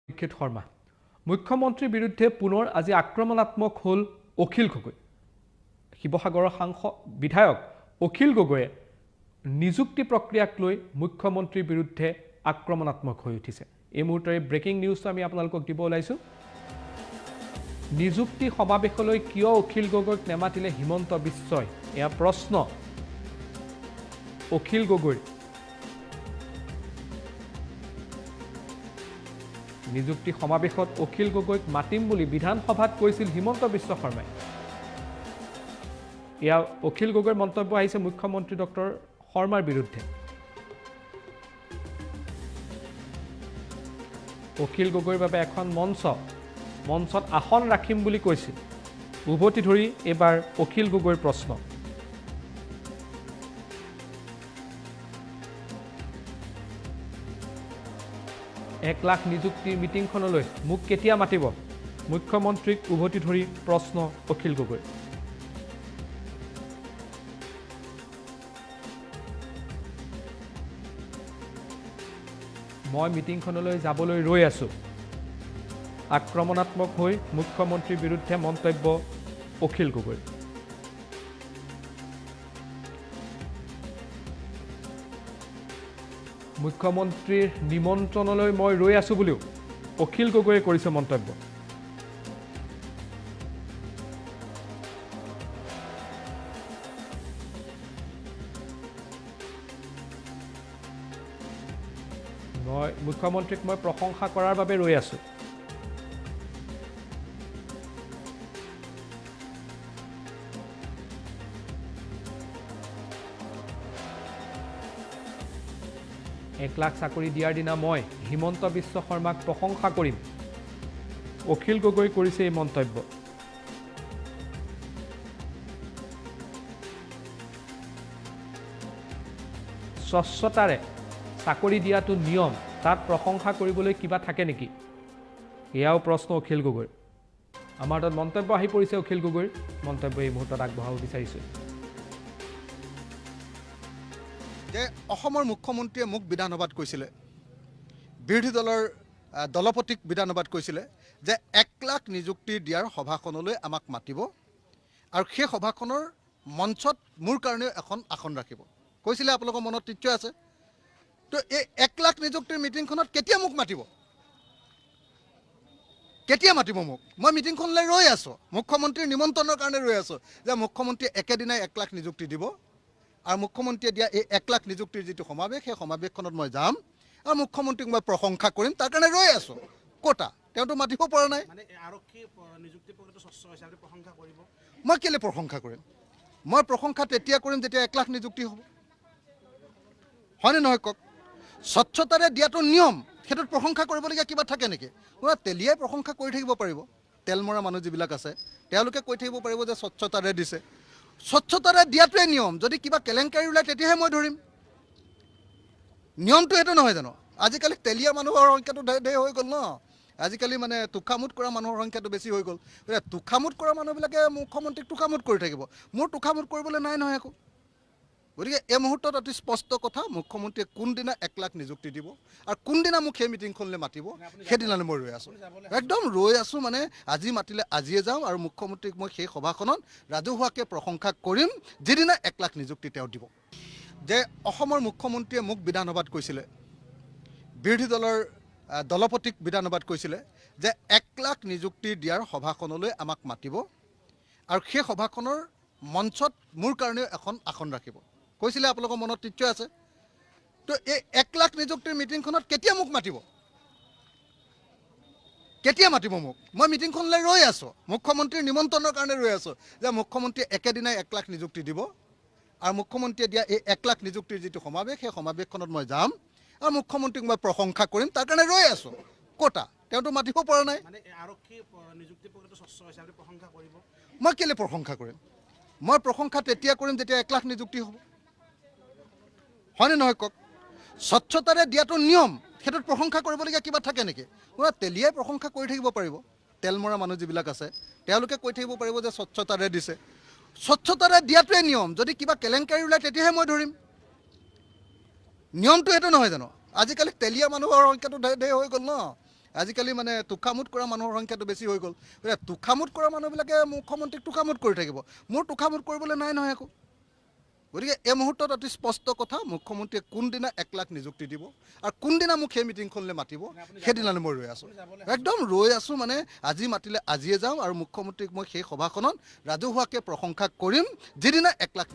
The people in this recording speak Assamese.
দীক্ষিত শৰ্মা। মুখ্যমন্ত্ৰীৰ বিৰুদ্ধে পুনৰ আজি আক্ৰমণাত্মক হ'ল অখিল গগৈ। শিৱসাগৰৰ সাংসদ বিধায়ক অখিল গগৈয়ে নিযুক্তি প্ৰক্ৰিয়াক লৈ মুখ্যমন্ত্ৰীৰ বিৰুদ্ধে আক্ৰমণাত্মক হৈ উঠিছে। এই মুহূৰ্তৰে ব্ৰেকিং নিউজটো আমি আপোনালোকক দিব ওলাইছোঁ। নিযুক্তি সমাৱেশলৈ কিয় অখিল গগৈক নেমাতিলে হিমন্ত বিশ্বই, এয়া প্ৰশ্ন অখিল গগৈৰ। নিযুক্তি সমাৱেশত অখিল গগৈক মাতিম বুলি বিধানসভাত কৈছিল হিমন্ত বিশ্ব শৰ্মাই। এয়া অখিল গগৈৰ মন্তব্য আহিছে মুখ্যমন্ত্ৰী ডক্টৰ শৰ্মাৰ বিৰুদ্ধে। অখিল গগৈৰ বাবে এখন মঞ্চত আসন ৰাখিম বুলি কৈছিল। উভতি ধৰি এইবাৰ অখিল গগৈৰ প্ৰশ্ন। এক লাখ নিযুক্তিৰ মিটিংখনলৈ মোক কেতিয়া মাতিব, মুখ্যমন্ত্ৰীক উভতি ধৰি প্ৰশ্ন অখিল গগৈৰ। মই মিটিংখনলৈ যাবলৈ ৰৈ আছো। আক্ৰমণাত্মক হৈ মুখ্যমন্ত্ৰীৰ বিৰুদ্ধে মন্তব্য অখিল গগৈৰ। মুখ্যমন্ত্ৰীৰ নিমন্ত্ৰণলৈ মই ৰৈ আছো বুলিও অখিল গগৈয়ে কৰিছে মন্তব্য। মই মুখ্যমন্ত্ৰীক মই প্ৰশংসা কৰাৰ বাবে ৰৈ আছো। এক লাখ চাকৰি দিয়াৰ দিনা মই হিমন্ত বিশ্ব শৰ্মাক প্ৰশংসা কৰিম, অখিল গগৈ কৰিছে এই মন্তব্য। স্বচ্ছতাৰে চাকৰি দিয়াটো নিয়ম, তাত প্ৰশংসা কৰিবলৈ কিবা থাকে নেকি, এয়াও প্ৰশ্ন অখিল গগৈৰ। আমাৰ তাত মন্তব্য আহি পৰিছে অখিল গগৈৰ মন্তব্য এই মুহূৰ্তত আগবঢ়াব বিচাৰিছোঁ। যে অসমৰ মুখ্যমন্ত্ৰীয়ে মোক বিধানসভাত কৈছিলে, বিৰোধী দলৰ দলপতিক বিধানসভাত কৈছিলে যে 1 লাখ নিযুক্তি দিয়াৰ সভাখনলৈ আমাক মাতিব আৰু সেই সভাখনৰ মঞ্চত মোৰ কাৰণেও এখন আসন ৰাখিব কৈছিলে। আপোনালোকৰ মনত নিশ্চয় আছে। তো এই 1 লাখ নিযুক্তিৰ মিটিংখনত কেতিয়া মোক মাতিব, কেতিয়া মাতিব মোক? মই মিটিংখনলৈ ৰৈ আছোঁ, মুখ্যমন্ত্ৰীৰ নিমন্ত্ৰণৰ কাৰণে ৰৈ আছোঁ যে মুখ্যমন্ত্ৰীয়ে একেদিনাই 1 লাখ নিযুক্তি দিব আৰু মুখ্যমন্ত্ৰীয়ে দিয়া এই 1 লাখ নিযুক্তিৰ যিটো সমাৱেশ, সেই সমাৱেশখনত মই যাম আৰু মুখ্যমন্ত্ৰীক মই প্ৰশংসা কৰিম, তাৰ কাৰণে ৰৈ আছোঁ। ক'তা তেওঁতো মাতিব পৰা নাই। মই কেলৈ প্ৰশংসা কৰিম? মই প্ৰশংসা তেতিয়া কৰিম যেতিয়া 1 লাখ নিযুক্তি হ'ব, হয়নে নহয় কওক? স্বচ্ছতাৰে দিয়াটো নিয়ম, সেইটোত প্ৰশংসা কৰিবলগীয়া কিবা থাকে নেকি? তেলিয়াই প্ৰশংসা কৰি থাকিব পাৰিব, তেল মৰা মানুহ যিবিলাক আছে তেওঁলোকে কৈ থাকিব পাৰিব যে স্বচ্ছতাৰে দিছে। স্বচ্ছতাৰে দিয়াটোৱে নিয়ম, যদি কিবা কেলেংকাৰী ওলায় তেতিয়াহে মই ধৰিম। নিয়মটো সেইটো নহয় জানো? আজিকালি তেলীয়া মানুহৰ সংখ্যাটো ঢেৰ হৈ গ'ল ন, আজিকালি মানে তোষামোদ কৰা মানুহৰ সংখ্যাটো বেছি হৈ গ'ল। গতিকে তোষামোদ কৰা মানুহবিলাকে মুখ্যমন্ত্ৰীক তোষামোদ কৰি থাকিব, মোৰ তোষামোদ কৰিবলৈ নাই নহয় একো। গতিকে এই মুহূৰ্তত অতি স্পষ্ট কথা, মুখ্যমন্ত্ৰীয়ে কোনদিনা 1 লাখ নিযুক্তি দিব আৰু কোনদিনা মোক সেই মিটিংখনলৈ মাতিব, সেইদিনালৈ মই ৰৈ আছোঁ, একদম ৰৈ আছোঁ। মানে আজি মাতিলে আজিয়ে যাম আৰু মুখ্যমন্ত্ৰীক মই সেই সভাখনত ৰাজহুৱাকৈ প্ৰশংসা কৰিম যিদিনা 1 লাখ নিযুক্তি তেওঁ দিব। যে অসমৰ মুখ্যমন্ত্ৰীয়ে মোক বিধানসভাত কৈছিলে, বিৰোধী দলৰ দলপতিক বিধানসভাত কৈছিলে যে 1 লাখ নিযুক্তি দিয়াৰ সভাখনলৈ আমাক মাতিব আৰু সেই সভাখনৰ মঞ্চত মোৰ কাৰণেও এখন আসন ৰাখিব কৈছিলে। আপোনালোকৰ মনত নিশ্চয় আছে। তো এই 1 লাখ নিযুক্তিৰ মিটিংখনত কেতিয়া মোক মাতিব, কেতিয়া মাতিব মোক? মই মিটিংখনলৈ ৰৈ আছোঁ, মুখ্যমন্ত্ৰীৰ নিমন্ত্ৰণৰ কাৰণে ৰৈ আছোঁ যে মুখ্যমন্ত্ৰীয়ে একেদিনাই 1 লাখ নিযুক্তি দিব আৰু মুখ্যমন্ত্ৰীয়ে দিয়া এই 1 লাখ নিযুক্তিৰ যিটো সমাৱেশ, সেই সমাৱেশখনত মই যাম আৰু মুখ্যমন্ত্ৰীক মই প্ৰশংসা কৰিম, তাৰ কাৰণে ৰৈ আছোঁ। ক'তা তেওঁতো মাতিব পৰা নাই। মই কেলৈ প্ৰশংসা কৰিম? মই প্ৰশংসা তেতিয়া কৰিম যেতিয়া 1 লাখ নিযুক্তি হ'ব, হয়নে নহয় কওক? স্বচ্ছতাৰে দিয়াটো নিয়ম, সেইটোত প্ৰশংসা কৰিবলগীয়া কিবা থাকে নেকি? তেলিয়াই প্ৰশংসা কৰি থাকিব পাৰিব, তেল মৰা মানুহ যিবিলাক আছে তেওঁলোকে কৈ থাকিব পাৰিব যে স্বচ্ছতাৰে দিছে। স্বচ্ছতাৰে দিয়াটোৱে নিয়ম, যদি কিবা কেলেংকাৰী ওলায় তেতিয়াহে মই ধৰিম। নিয়মটো সেইটো নহয় জানো? আজিকালি তেলীয়া মানুহৰ সংখ্যাটো ঢেৰ হৈ গ'ল ন। আজিকালি মানে তোষামোদ কৰা মানুহৰ সংখ্যাটো বেছি হৈ গ'ল। গতিকে তোষামোদ কৰা মানুহবিলাকে মুখ্যমন্ত্ৰীক তোষামোদ কৰি থাকিব, মোৰ তোষামোদ কৰিবলৈ নাই নহয় একো। গতিকে এই মুহূৰ্তত অতি স্পষ্ট কথা, মুখ্যমন্ত্ৰীয়ে কোনদিনা 1 লাখ নিযুক্তি দিব আৰু কোনদিনা মোক সেই মিটিংখনলৈ মাতিব, সেইদিনালৈ মই ৰৈ আছোঁ, একদম ৰৈ আছোঁ। মানে আজি মাতিলে আজিয়ে যাম আৰু মুখ্যমন্ত্ৰীক মই সেই সভাখনত ৰাজহুৱাকৈ প্ৰশংসা কৰিম যিদিনা 1 লাখ।